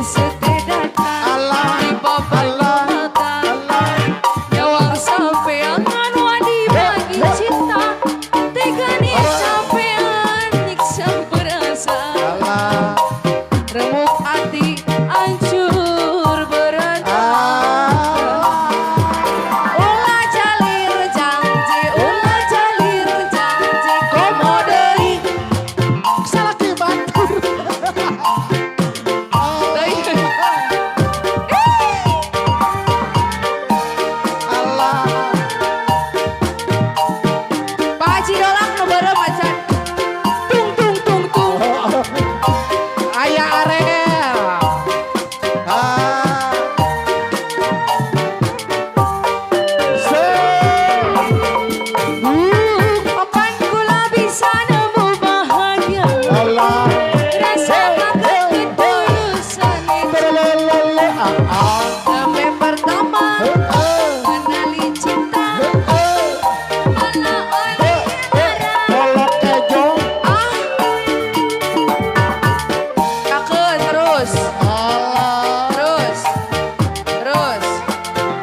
Allah, Allah, Allah. Nyawang sampean wani bagi cinta, tegane sampean nyiksa perasaan. Allah. Remuk hati hancur berantakan. Ah. Ulah jalir janji, ulah jalir janji. Komo deui. Salaki batur. Deui. Allah. Pak Haji Dolak nu beureum acan. Tung tung tung tung. Aya Arel. Ah. Se. Kapan kula bisa nemu bahagia? Allah. Rasakan ketulusan itu. Lelelele, ah, ah. Sampai pertama Eh, eh. kenali cinta. Eh, Malah oleh marah. Kolok kejo. Ah. Kakeun terus. Allah. Terus. Terus.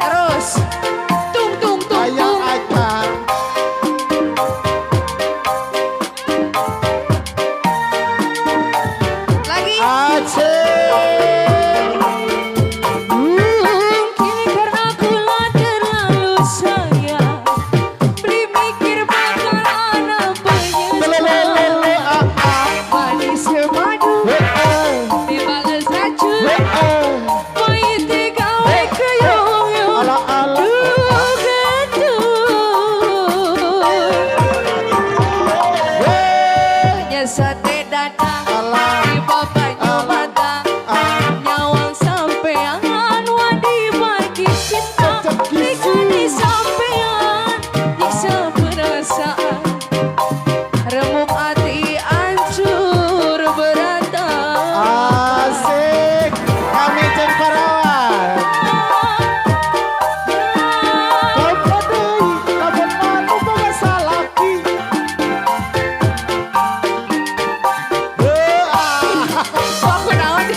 Terus. Tung tung tung Aya tung. Acan. Lagi. Aceh. Mungkin karena kula terlalu sayang, beli mikir bakal ana penyesalan. Lelelele, ah, ah. Manis madu Eh, eh. dibales racun. Eh, eh. Pahit gawe keyong. Allah, Allah. Duh getun. Eh. Nyesate dada Allah. di banyu mata. Ah. Nyawang sampean wani bagi cinta, tegane sampean nyiksa perasaan. Remuk hati hancur berantakan. Asik. Kami jeung parawan. Komo deui, lamun anu boga salaki. Heuh, ah. Aku naon?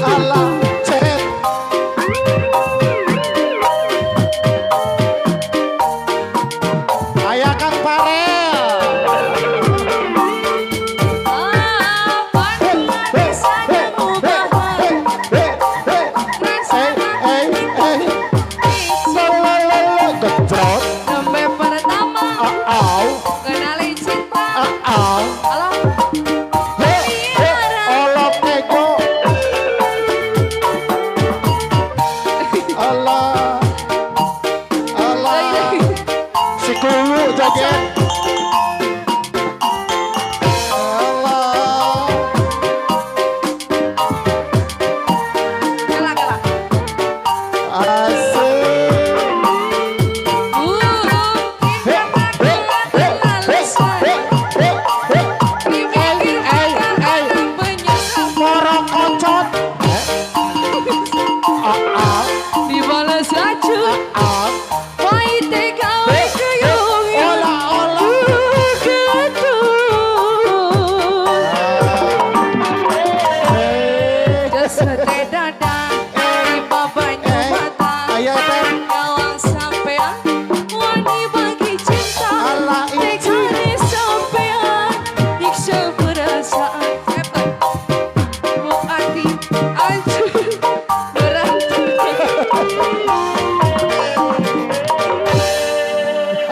Allah, cet. Aya Kang Parel. Kapan kula bisa nemu bahagia? Eh, eh, lelelele, gejrot. Sampai pertama Au, kenali cinta. Au. Alah, He, he, olok kejo. Allah, Allah. Si kuwu joget. Allah. Kela kela. Asik. Mungkin He, karena he, kula he, terlalu he, he, sayang, he, he. Dipikir Eh, bakal eh. ana penyesalan. Moro kocot. Ah, ah, Dibales racun. Ah. Pahit gawe keyong. Ola, ola. Getun. Eh, Nyesate dada di banyu eh, mata. Aya teh. Nyawang sampean wani bagi cinta. Allah, ici. Tegane sampean nyiksa perasaan. Remuk hati hancur berantakan.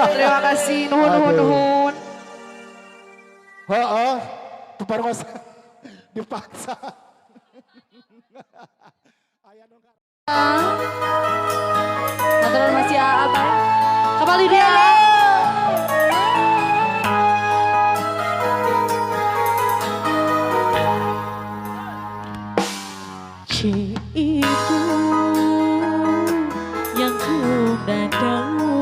Terima kasih, nuhun nuhun Aduh. Nuhun. Heeh, peparngos dipaksa. Aya nu Aturan masih apa? Kembali dia. Ibu yang ku dadau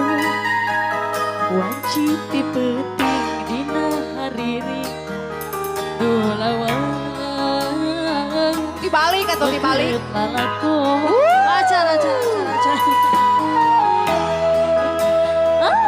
wajib dipeting dina hariri dulawang. Dibalik atau dibalik? Lalaku acar acar acar acar. Ah.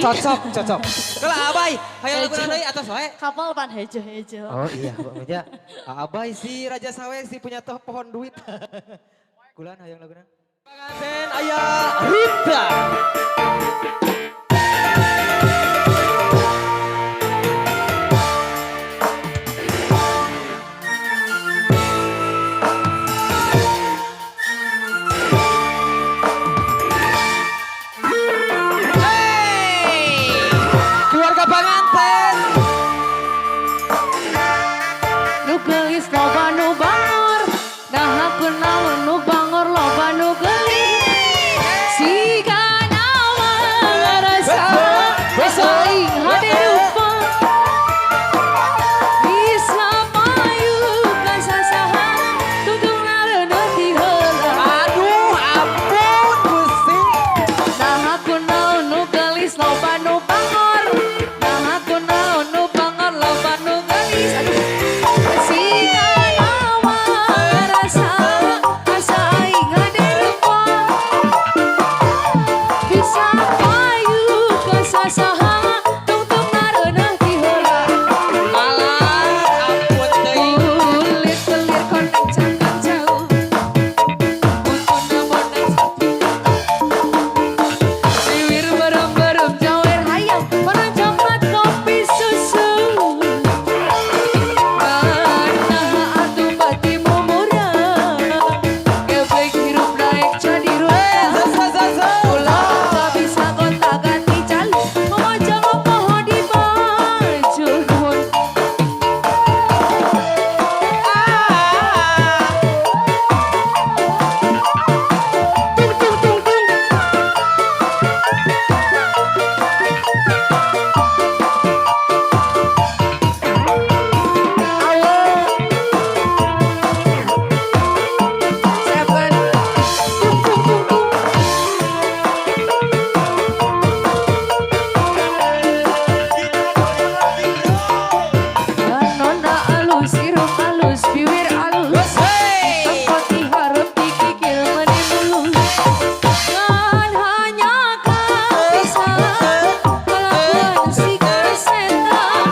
Cocok, cocok. Kalau Abai, hayo lagu deui atos wae. Kapal pan hejo-hejo. Oh iya, Bang. Abai si Raja Sawe si punya toh pohon duit. Kulan hayang laguna. Pengantin aya Rita. Hey! Keluarga pengantin. Nu geulis loba nu bangor, nah kunaon nu bangor loba nu geulis. Siga nama ngarasa saing hade rupa. Bisa payu ka sasaha, tungtung ngareuneuh ti heula. Aduh, ampun, pusing. Nah kunaon nu geulis loba nu bangor, nah kunaon nu bangor loba nu geulis. Aduh. Siga nama ngarasa asa aing hade rupa. Bisa payu ka sasaha, tungtung ngareuneuh ti heula. Alah, ampun teuing. Kulit kelir koneng cangkang jauh. Buntuna bodas. Bibir berem-berem jawer hayam, warna coklat kopi susu. Nah atuh pati murah, geblek hirup naik jadi runtah. Ulah tak bisa gonta ganti calo, memojong poho di baju nuhun. Tung tung tung tung. Seven. Tung tung tung tung. Nona alus, irung alus, bibir alus. Angkot harap dikikil meni mulus. Kan hanya bisa kelakuan si setan.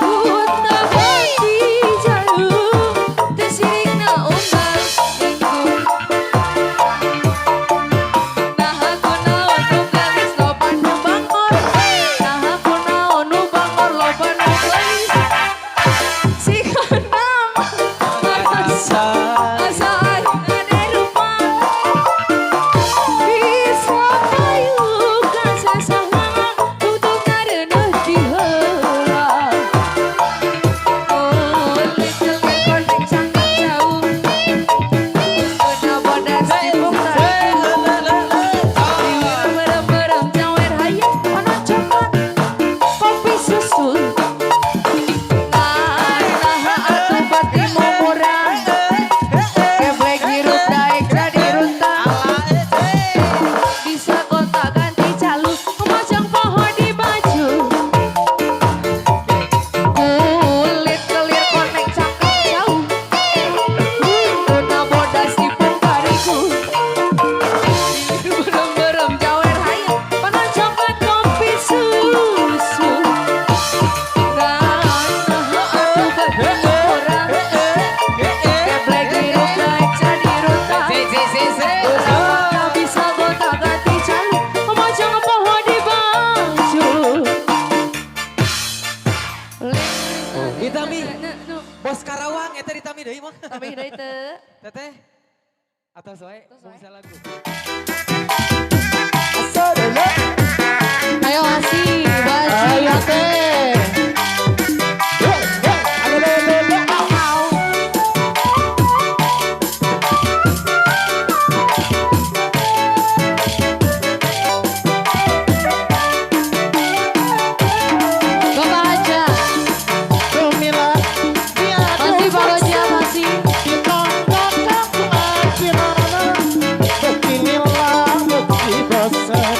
Buta ganti jalur, tersirikna unggal minggu. Nah aku naon nu geulis loba nu bangor. Nah aku naon nu bangor loba nu geulis. Siga nama ngarasa asa aing hade rupa. Bisa payu ka sasaha, tungtung ngareuneuh ti heula. Kulit kelir koneng cangkang jauh, buntuna bodas dipung tarigu. Bibir berem-berem jawer hayam, warna coklat kopi susu. Nah atuh pati murah, geblek hirup daek jadi runtah. Bisa gonta ganti calu, memojong poho di baju. Kulit kelir koneng cangkang jauh, buntuna bodas dipung tarigu. Bibir berem-berem jawer hayam, warna coklat kopi susu. Nah atuh pati murah, geblek hirup daek jadi runtah. Tak bisa gonta ganti calu, memojong poho di baju. Ditami, bos Karawang, eta ditami deui mah. Tapi deui teu. Teteh, atos wae, bisa lagu. Ayo Asi, Basi. Ayo teh. Ayo, ayo, ayo. Bapak aja. Tumila, dia Masih Pak Roja masih. Beginilah beki bosen.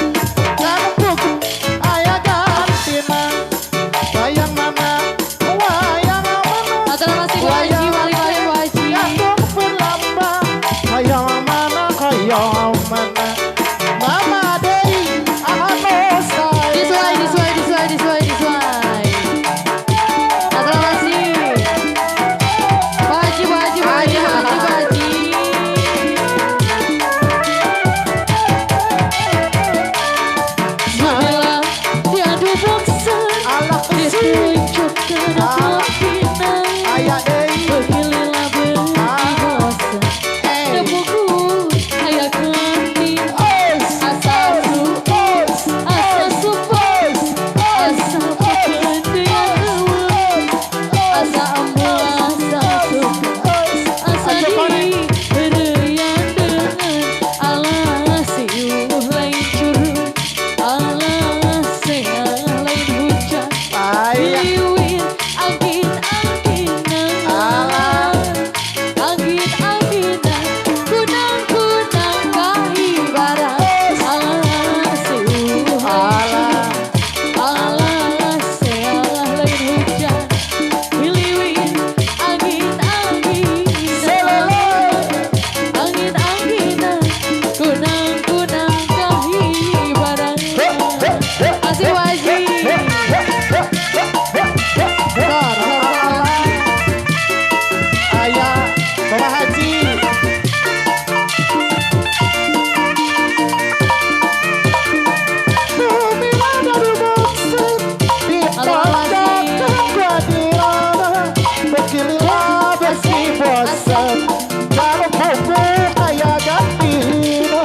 Jarum buku kaya gantina.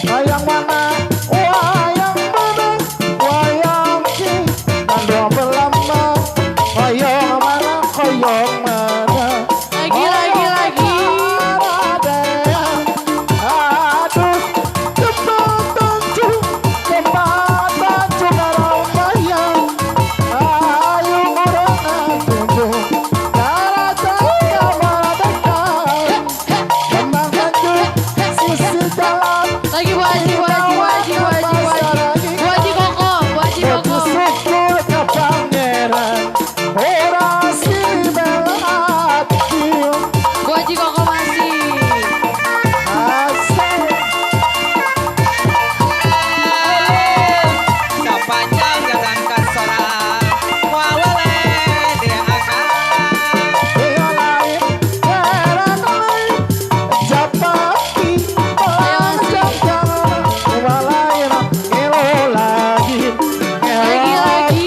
Wayang mana? Wayang bebek, wayang ki, nando belama. Wayang mana? Koyong mana? Lagi, lagi, lagi. Aduh, cepat tancu, cepat tancu karawayang. Ayo urang tunjuk, daratan merdeka. Kembang tanju, sisi jalan. Lagi Bu Haji, Bu Haji, Bu Haji, Bu Haji, Bu Haji. Bu Haji Koko, Bu Haji Koko. Syukur ke pangeran, ora si belati. Bu Haji Koko masih. Asal Sepanjang jalan kasoran, wawale dia akan. dia lain, heran lain, japati Ayo, panjang walain, elo lagi, Lagi, lagi.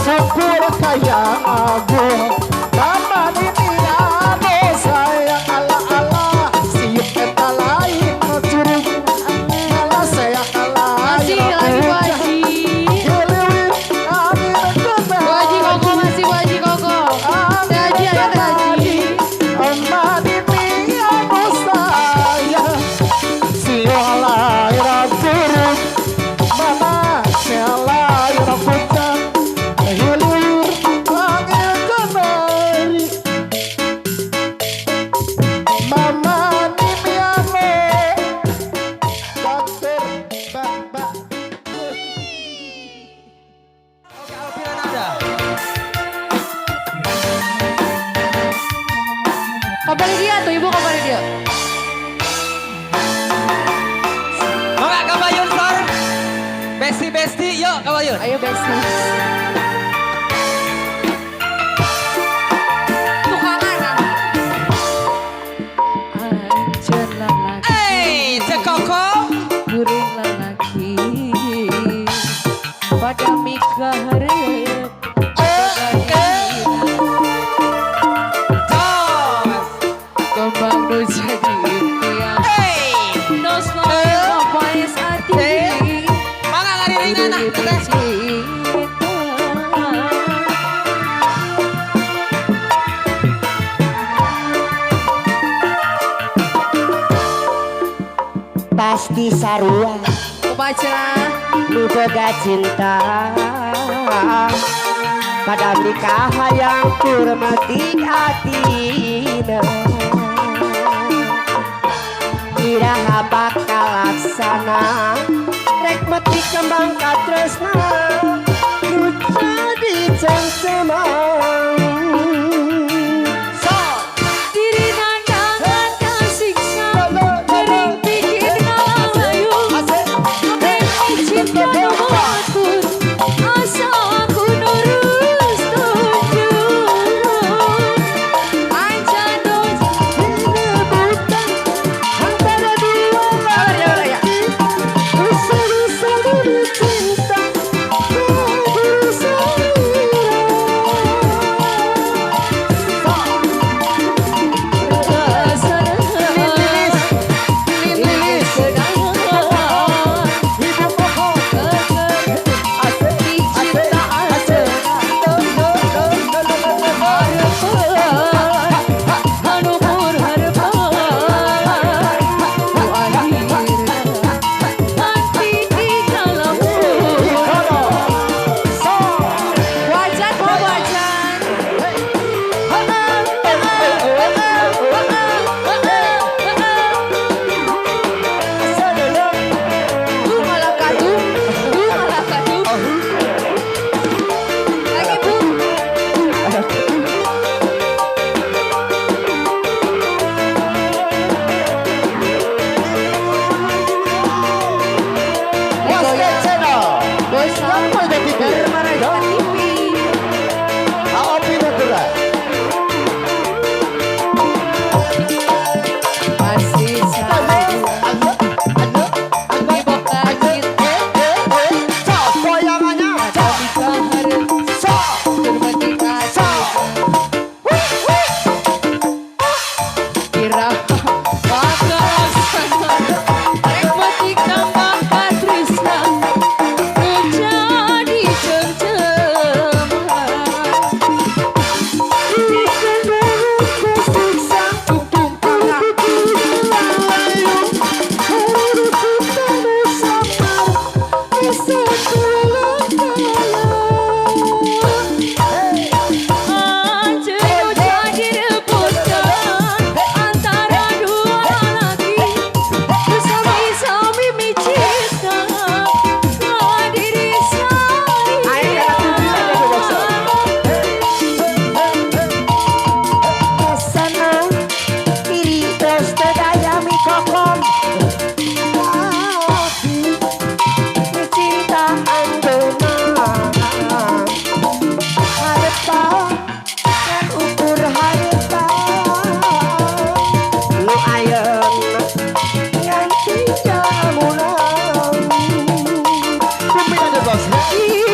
Syukur kaya agung Taman ini anu sayang ala ala siup eta lain curug ala saya ala Masih lagi Bu Haji. Bu Haji Koko masih, Bu Haji Koko. Teh Haji, ayo Teh Haji. Mama Nimiano Dokter Bak Oke, Alvira Nanda. Kabari dia tuh, Ibu kabari dia. Mau nggak kabayun, Sor? Besti-besti, yuk kabayun. Ayo Besti. Tukangan ah. Anjeun lalaki, Hey, Cekoko. kuring lalaki. Pada mikaharep Jos. kembang nu jadi impian. Hey. Nos paes ati. Mangga ngariringan nah, teteh. Cinta. Pasti sarua Kumaha? nu boga cinta pada nikah hayang kurmati atina iraha bakal laksana rek mati kembang katresna nu jadi cengcemang so Diri nandangan kasiksa, kering pikir ngalayu. Kabeh cinta nu batur, asa aku nurus tuju. Ancan nu Rebutan antara dua Sabar ya, ya. Usah-usah cinta Ibu Koko Asik Wajan, mau wajan. Bu malah kadu, bu malah kadu. Lagi bu. Wasket Channel Bos, Darmaja TV Darmaraja TV. AOP Natura Masih satu. Ibu kaget. Ih.